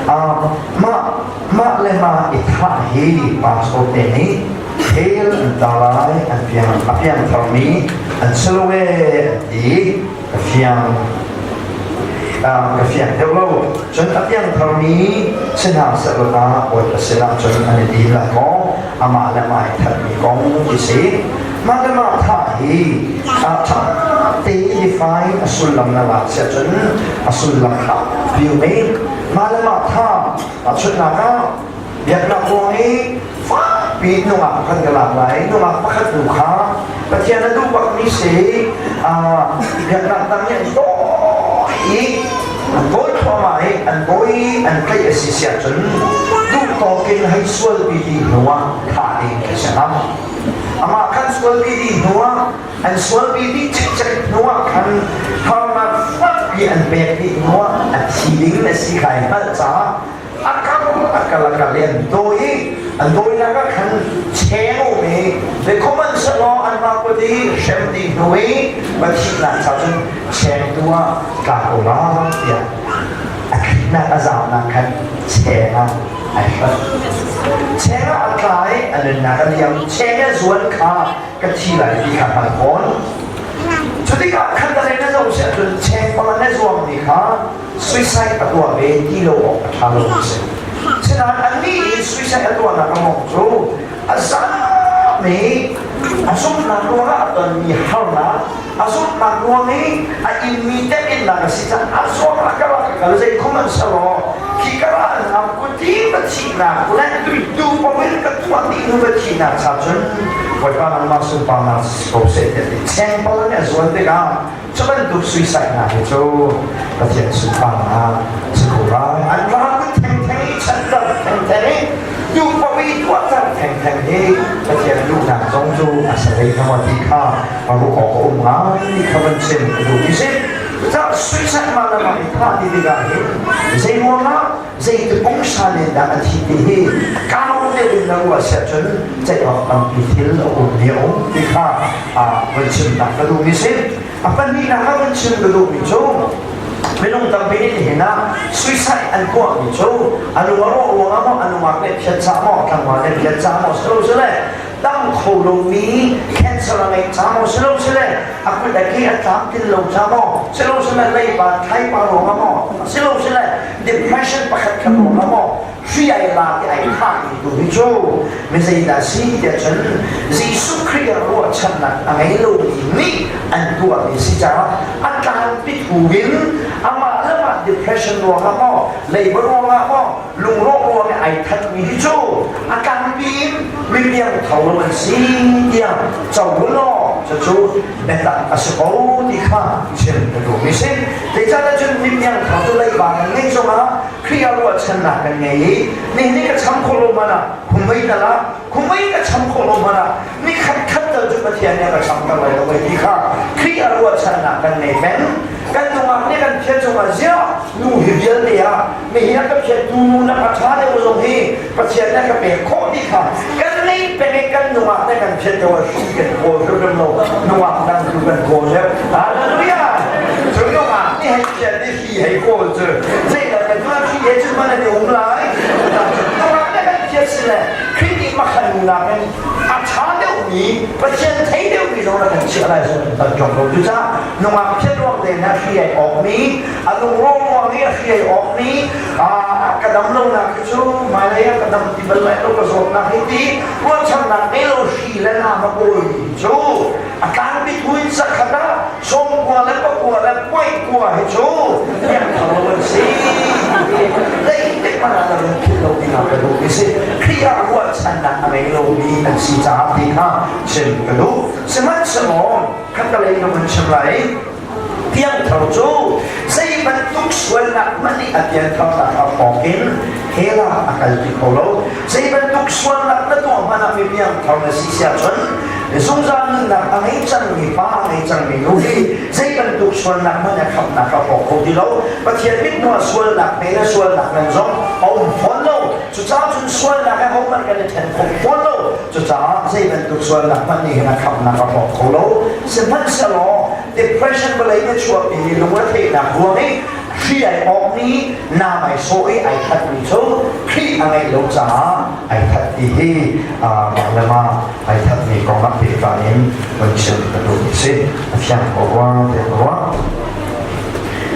Mah mah le mah i thah hi pastor te nih hell an ta lai an piang a piang tharmi an si lo ee an ti. Ka fiang ka fiang deuh lo. Cun a piang tharmi si hna sehlaw ta Bawipa sinah cun an i dim lai maw? Amah le amah i thatmi kong ti si. Mah le mah thah hi ṭha tein define a sullam na lak siah cun a sullam kha piu mi. Mah le mah thah tahchunhnak ah biaknak ruang i fakpi nungak pakhat ka lak lai. Nungak pakhat nu kha Pathian a duh bakmi si biaknak dang nih an dawi i an dawi thluahmah i an dawi an tlaih a si siah cun duh tawk in hei sualpi dih hnu ah thah ding khi si hnga. Amah khan sualpi dih hnu ah an sualpi dih cikcek hnu ah khan harnak fakpi an pek dih hnu ah a thi ding a si kha ai hngalh caah a kal a kal a kal i an dawi i an dawinak ah khan cheng um i zeikhuhmanhsehlaw anmah kut i hrem dih hnu i va thihnak cha cun chengtu ah tla ko la tiah a thihnak a zaunak khan cheng ah ai hlat. Cheng ah a tla i a nunnak a liam. Cheng a zuan kha ka thi lai ti kha hngal fawn. Cu tikah khan na na zoh siah cun cheng pala na zuangmi kha suicide a tuah ve ti lo awk a ṭha lo a si. Sinain annih i suicide a tuahnak a mong cu a zami a zumhnak ruangah a tonmi harnak, a zumhnak ruang i a inmi tekinnak a si caah a zuang a kal a kal zei khum an ser law khi kar ah an ngam kuti va thihnak le tu paoh in ka tuah dih hnu va thihnak cha cun Bawipa nangmah sunparnak si ko seh tiah ti chengpal nih a zuan tikah Cu bantuk suicide hna hi cu Pathian sunparnak si ko lai. An ral thengtheng i chanter thengtheng i duhpaoh i tuahter thengtheng hi Pathian duhnak zong cu a si hlei hnga ti kha a ruah awk a um ngai ti kha van chim ka duh mi si. Cucaah suicide mah le mah i thah ti tikah hin zei ruangah zeiti pungsan in dah a thi ti hi kau deuh in na ruah siah cun ceih awk tampi thil a um mi a um ti kha van chimnak ka duhmi si. A pahnihnak ah van chim ka duhmi cu minung tampi nih nihin ah suicide an tuahmi cu a lung a rawh ruangah maw, a nungak nih phiat cah maw, tlangval nih phiat cah maw, si lo si le dam kho lomi cancer a ngeih ca maw, si lo si le a kut a ke a tlamtlin lo ca maw, si lo si le leiba thlaipa ruangah maw, si lo si le depression pakhat khat ruangah maw hri ai la ti ai thahmi tu hi cu mi zeidah si tiah cun Jesuh Khrih ah ruahchannak a ngei lomi nih an tuahmi si caah a tlangpi thu in amah le mah depression ruangah maw leiba ruangah maw lungrawh ruangah ai thatmi hi cu a tlangpi in mi piangtho lo an si tiah co law cucu biatak a si ko ti kha chim ka duhmi si. Zeicahtiah cun mi piangtho cu leiba kan ngeih zongah Khrih ah ruahchannak kan ngei i nihin ka cham khawh lo hmanh ah khumei tal ah khumei ka cham khawh lo hmanh ah ni khat khat tal cu Pathian nih a ka chamter lai lo mei ti kha Khrih ah ruahchannak kan ngei peng. Kan nungak nih kan phiat cungah ziah nu hi vialte ah nihin a ka phiattu nu nak a ṭha deuh zong hi Pathian nih a ka pek khawh ti kha kan nei peng i kan nungak nih kan phiat deuh ah hri kan kawl hrimhrim lo nungak dang tu kan kawl deuh. Hallelujah! Cu nungak nih hei phiat i hri hei kawl cu zeidah kan tuah hri he cun man an i um lai. Nungak nih kan phiat si le Khrih nih makhan nunak in a ṭha deuhmi Pathian thei deuhmi zong na kan chiah lai zong kan ṭong lo. Cucaah nungak phiat ruang te na hri ai awkmi a lungrawh ruang i a hri ai awkmi ka dam lonak hi cu hmailei ah ka dam ti bal lai lo ka zawtnak hi ti ruahchannak ngei lo hri le nam a kawlmi cu a tlangpi thuin zakhat ah 90 le 9 le point kua hi cu piangthar lo an si zeitik hmanh ah na lungphilh lo dingah ka duh mi si Khrih ah ruahchannak a ngei lomi an si caah ti kha chim ka duh. Sihmanhsehlaw khattelei ka vun chim lai. Piangthar cu zei bantuk sualnak hmanh nih a piantharnak a hrawk in hell ah a kalpi kho lo. Zei bantuk sualnak na tuah hmanh ah mi piangthar na si siah cun zungzal nunnak a ngei cangmi pa a ngei cangmi nu hi zei bantuk sualnak hmanh a khamhnak a hrawk kho ti lo. Pathian mithmuh ah sualnak hme le sualnak ngan zong a um fawn lo. Cucaah cun sualnak he hohmanh kan i ṭhen kho fawn lo. Cucaah zei bantuk sualnak hmanh nih hin a khamhnak a hrawk kho lo. Sihmanhsehlaw depression vawlei na chuahpi mi lungretheihnak ruang i Hri ai awkmi nam ai sawh i ai thatmi cu Khrih a ngeih lo caah ai that ti hi mah le mah ai thatmi kong ah pehtlai in von chim ka duh a si. A fiang ko rua te ka ruah.